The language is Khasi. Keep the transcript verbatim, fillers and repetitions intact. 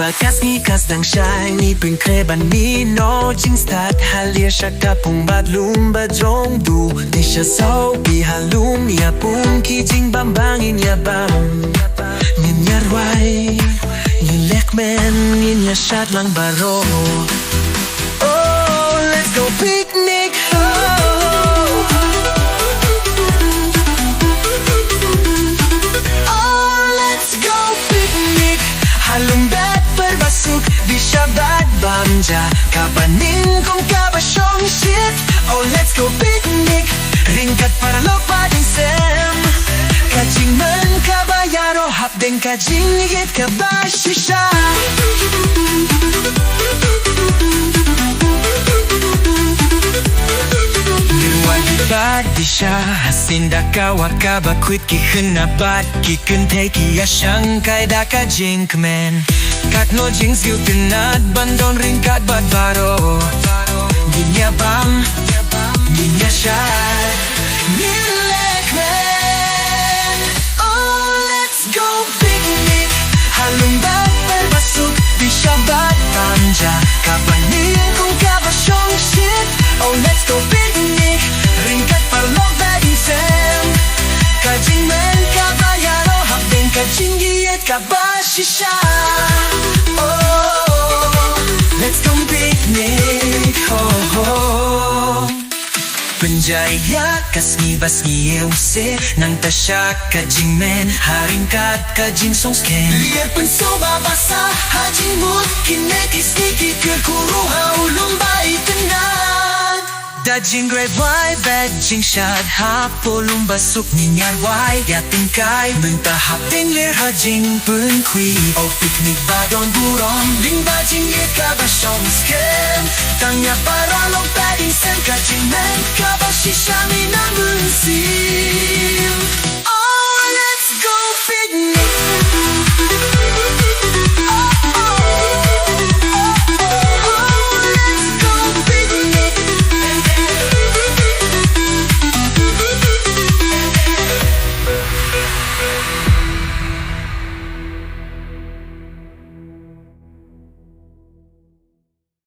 Ka sngi ka sdang shai, ngi pynkhreh ban mih noh jingstad. Halir sha ka pung bad lum ba jrong duh. Dei sha saw phi ha lum, ïa pung ki jingbam ba ngin ïa bam. Ngin ïa rwai, ngin leh kmen, ngin ïa shad lang baroh. Oh, let's go picnic. Oh. Oh, let's go picnic. Ha lum bad pyrba suk, bishar bad bam ja. Kaba nyngkong kaba shongshit. Oh, let's go picnic. Ryngkat paralok bad ïing sem. Ka jingmut kaba ïaroh hapdeng ka jingïeit kaba shisha. Ngin wan bad disha, hasien da ka wah kaba khuid, ki khynnah bad ki kynthei ki ïa shangkai da ka jingkmen. Katno jingsngewtynnat ban don ryngkat bad baroh. Ngin ïa bam, ngin ïa shad, ngin leh kmen. Oh, let's go picnic. Ha lum bad pyrba suk, bishar bad bam ja. Kaba nyngkong kaba shongshit. Oh, let's go picnic. Ryngkat paralok bad ïing sem. Ka jingmut kaba ïaroh hapdeng ka jingïeit kaba shisha. Oh, let's go picnic. Oh, oh. Pynjah ïa ka sngi ba sniew seh, nangta sha ka jingmut ha ryngkat ka jingsngewskhem. Lyer pynsngewbha ba sah ha jingmut, kine ki sngi ki kyrkhu ruh ha u lum ba itynnad. Da jingrwai bad jingshad hapoh lum ba suk, ngin ïa rwai ïa tyngkai mynta hapdeng lyer ha jingpynkhwih. Oh, picnic ba don burom, lyngba jingïeit kaba shongskhem. Tang ïa paralok bad ïing sem, ka jingmut kaba shisha ngin ïa mynsiem.